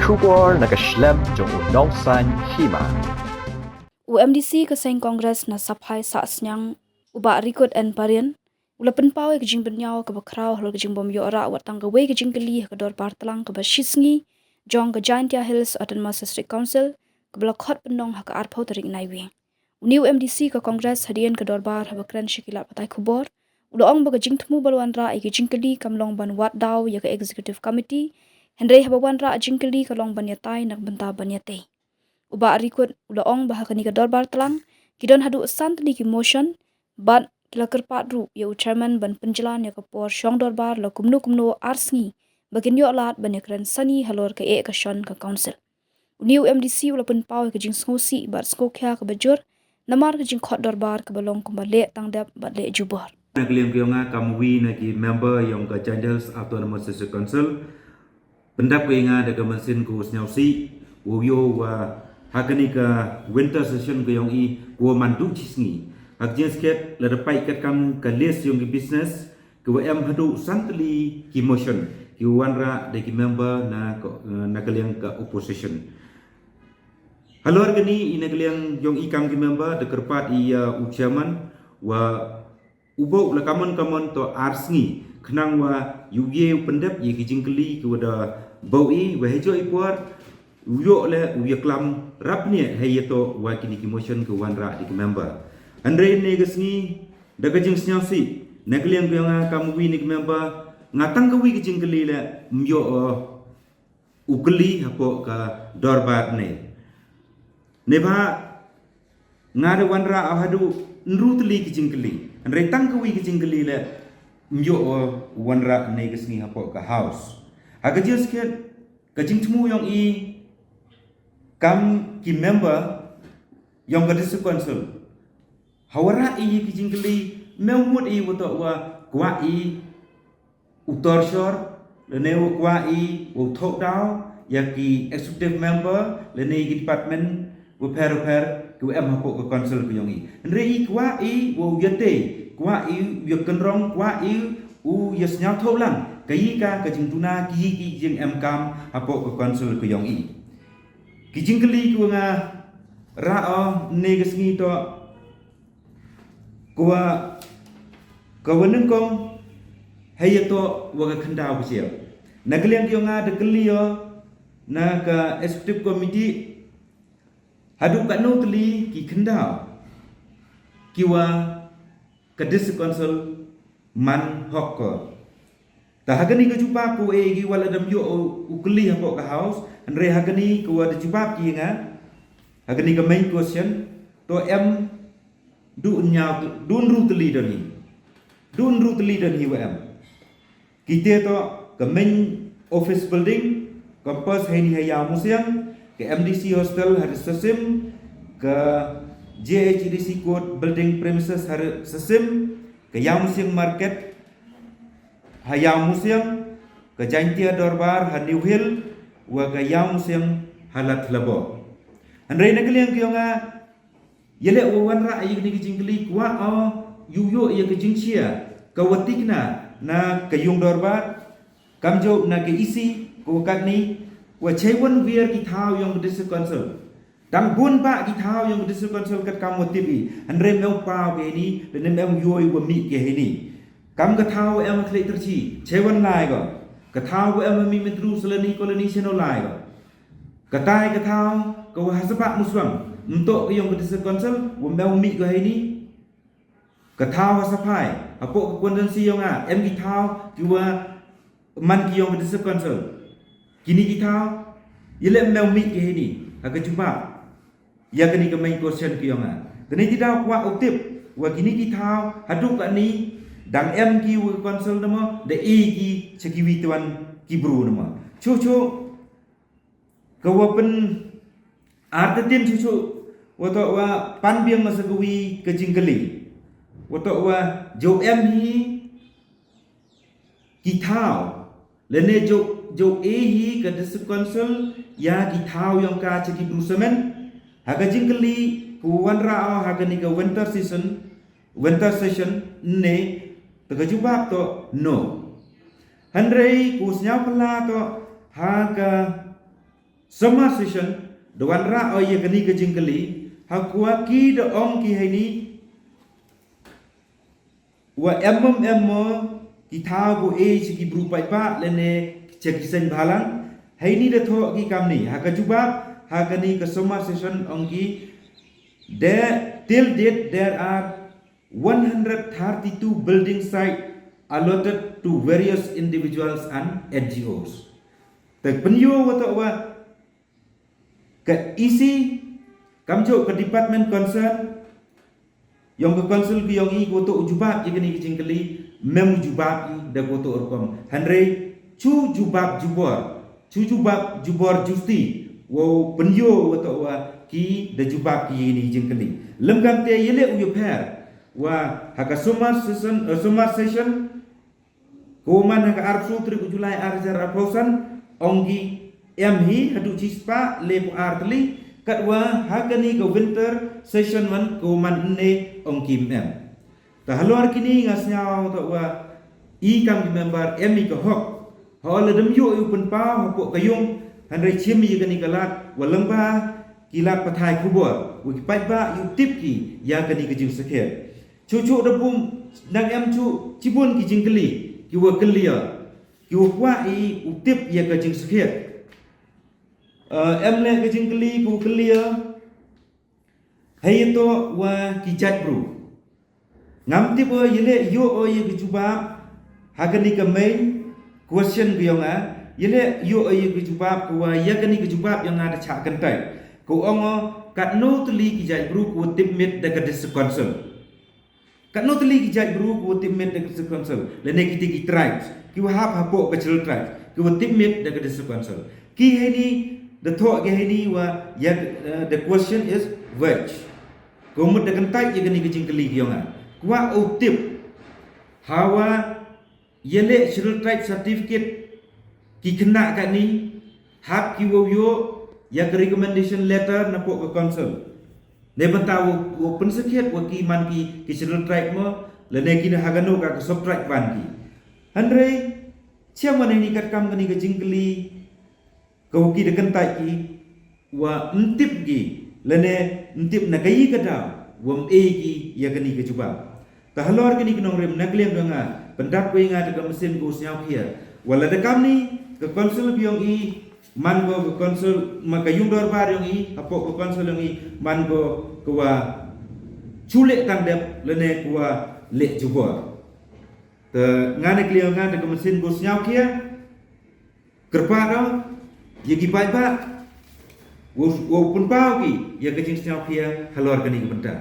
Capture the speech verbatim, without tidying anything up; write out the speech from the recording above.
Khubor na ka shlem jong u Nongsaiñ Hima. U MDC ka seng Congress na Saphai Sahsniang, u Bah Rikut N Parien, u la pynpaw ïa ka jingbynñiaw kaba khraw halor ka jingbym ïoh rah wat tang kawei ka jingkylli ha ka dorbar tlang kaba shisngi jong ka Jaintia Hills Autonomous District Council, kaba la khot pynlong ha ka arphew tarik Naiwieng. Une u MDC ka Congress hadien ka dorbar haba kren sha ki lad pathai khubor, u la ong ba ka jingthmu ba la wanrah ïa ka jingkylli kam long ban wad daw ïa ka Executive Committee, hynrei haba wanrah jingkylli ka long ban ïatai na ka bynta ban ïatei. U Bah Rikut u la ong ba ha kane ka dorbar tlang ki don haduh san tylli ki motion, bad ki la kyrpad ruh ïa u chairman ban pynjlan ïa ka por shong dorbar la kumno kumno ar sngi, ba kin ïoh lad ban ïakren sani halor ka eh ka shon ka council. Une u MDC u la pynpaw ïa ka jingsngewsih bad sngewkhia kaba jur namar ka jingkhot dorbar kaba long kumba leh tang dep bad leh jubor. Na ka liang ka yong nga kam uwi na ki member yong ka Jaintia Hills Autonomous District Council, pyndap ka ïa nga da ka mynsiem ka sngewsih, wow ïoh wa ha kane ka winter session ka yong i, ka wa man du chi sngi. Ha ka jingskhem lada peit katkam ka list yong ki business ka wa em haduh san tylli ki motion ki wa wanrah da ki member na ka, na ka liang ka opposition. Halor kane i na ka liang yong i kam ki member da kyrpad i ïa u chairman wa u booh la kamon kamon to ar sngi khnang wa u ye u pyndep ïa ki jingkylli ki wa da booh i, wa hei jooh i por u ïoh le u ïaklam rap ne hei ïa to wa kini ki motion ki wanrah da ki member. Hynrei ne ka sngi da ka jingsngewsih na ka liang ka yong nga kam uwi na ki member, nga tang kawi ka jingkylli le ym ïoh u kylli hapoh ka dorbar ne. Neibhah nga da wanrah haduh ynru tylli ki jingkylli, hynrei tang kawi ki jingkylli le ym ïoh u wanrah ne ka sngi hapoh ka house. Ha ka jingskhem ka jingthmu yong i kam ki member yong ka district council, ha wanrah i ki jingkylli, me mut i wa toh wa kwah i u torshor, lane wa kwah i u thoh daw ïa ki executive member lane ki department wa pher wa pher ki wa em hapoh ka council ka yong i. Hynrei i kwah i u ïatei, kwah i u ïakynrong, kwah i u ïasngewthuh lang ka ïa ka, ka jingduna ki ïa ki jingemkam hapoh ka council ka yong i. Ki jingkylli ki wa nga rah o ne ka sngi toh ka wa, ka wa nyngkong hei ïa toh wa ka khyndaw ka jia. Na ka liang ki yong nga da kylli o na ka executive committee, haduh katno tylli ki khyndaw ki wa ka district council man hok ko. Ta ha kani ka jubab ko e ki wa la dam ïoh u kylli hapoh ka house, hynrei ha kani ka wa da jubab ki nga ha kani ka main question, to em du ynñiaw, du ynru tylli don hi. Du ynru tylli don hi wa em. Kite to ka main office building, campus heini ha Ïawmusiang, ka MDC hostel ha Sasim, ka JHADC court building premises ha Sasim, ka Ïawmusiang market ha Ïawmusiang, ka Jaintia Dorbar ha New Hill, wa ka Ïawmusiang ha Ladthadlaboh. Hynrei na ka liang ki yong nga, ïaleh wa wanrah ïa kani ka jingkylli kwah o u ïoh ïa ka jingshia ka wa tikna na ka yung dorbar, kamjooh na ka EC ka wa katni, wa chei wan wiar ki thaw yong ka district council. Dang bun bah ki thaw yong ka district council katkam wa tip i, hynrei me u paw ki heini, lane me u ïoh wa mih ki heini. Kam ka thaw wa em ha Khliehtyrshi, chei wan lai ko. Ka thaw wa em ha Mihmyntdu, Salani Colony, chei no lai ko. Katai ka thaw ka wa ha Sabah Muswang, ym toh ka yong ka district council, wa me u mih ko heini. Ka thaw ha Saphai, hapoh ka constituency yong nga, em ki thaw ki wa man ki yong ka district council. Kini ki thaw, ïaleh me u mih ki heini ha ka jubab ïa kani ka main question ki yong nga. Kani ti daw kwah u tip wa kini ki thaw haduh kani dang em ki wa ka council namo, da e ki cha kiwi tuan ki bru namo. Chuh chuh ka wa pyn artatien chuh chuh wa toh wa pan biang masa kawi ka jingkylli, wa toh wa jooh em hi ki thaw, lane jooh, jooh e hi ka district council ïa ki thaw yong ka cha ki bru samen. Ha ka jingkylli ka wa wanrah o ha kani ka winter season, winter session ne, ta ka jubab toh no. Hynrei ka wa sñiaw phylla toh ha ka Summer session da wanrah o ya kani ka jingkylli, ha kawa ki da ong ki heini wa em em em mo ki thaw ko e cha ki bru paidbah lane cha ki seng bhalang. Heini da thoh ki kamni ha ka jubab ha kani ka summer session, ong ki, there, till date there are one hundred thirty-two building site allotted to various individuals and N G Os. Te pynyoo wa toh wa ka E C, kamjooh ka department concern yong ka council ka yong i ko toh u jubab ya kani ka jingkylli, mem u jubab i da ko toh rukom. Hynrei chu jubab jubor, chu jubab jubor justi wow pynyoo wa toh wa ki da jubab ki ya kani ka jingkylli. Lem kamte yaleh u yapher wa ha ka summer session, eh, summer session ko man ha ka arphew tarik u July ar hajar arphew san, ong ki em hi haduh chispah le phew ar tylli, katwa ha kani ka winter session man ko man ne, ong ki em. Ta halor kini nga sñiaw toh wa i kam ki member em i ka hok. Ho la dem yoh i u pynpaw hapoh ka yung, hynrei chim i ya kani ka lad wa lyngba ki lad pathai khubor wa ki paidbah yow tip ki ya kani ka jingsakhiat. Chuh chuh da bun, nang em chuh chibun ki jingkylli ki wa kylli ya, ki wa kwah i u tip ya ka jingsakhiat. Eh, em le ka jingkylli ki wa kylli ya, hei ya toh wa ki jait bru. Ngam tip o yaleh yoh o ya ka jubab ha kani ka main question ka yong nga, yaleh yoh o ya ka jubab ka wa ya kani ka jubab yong nga da chah kyntait. Ka ong o katno tylli ki jait bru ki wa tip mit da ka district council. Katno tylli ki jait bru ki wa tip mit da ka district council, lane kiti ki tribes ki wa hap hapoh ka Scheduled Tribes ki wa tip mit da ka district council. Ki heini da thoh ki heini wa ya, eh, the question is vague. Ka mut da kyntait ya kani ka jingkylli ki yong nga. Kwah u tip hawa yaleh Scheduled Tribe certificate ki khynnah katni, hap ki wow yoh ya ka recommendation letter napoh ka council. Neibynta wow, wow pynsakhiat wa ki man ki, ki Scheduled Tribe mo, lane ki na ha kano ka, ka sub-tribe wan ki. Hynrei chem wan ini katkam kani ka jingkylli ka wa ki da kyntait ki wa ym tip ki, lane ym tip na kayi ka daw wa ym e ki ya kani ka jubab. Ta halor kani ka nongrim na ka liang ka nga, pyndap ko ya nga da ka mynsiem ka wa sñiawkhia, wa lada kamni ka council ka yong i, man ko ka council, man ka yung dorbar yong i, hapoh ka council yong i, man ko ka wa chu leh tang dep lane ka wa leh jubor. Ta nga na ka liang ka nga da ka mynsiem ka wa sñiawkhia, kyrpad o ya ki paidbah wow, wow pynpaw ki ya ka jingsñiawkhia halor kani ka bynta.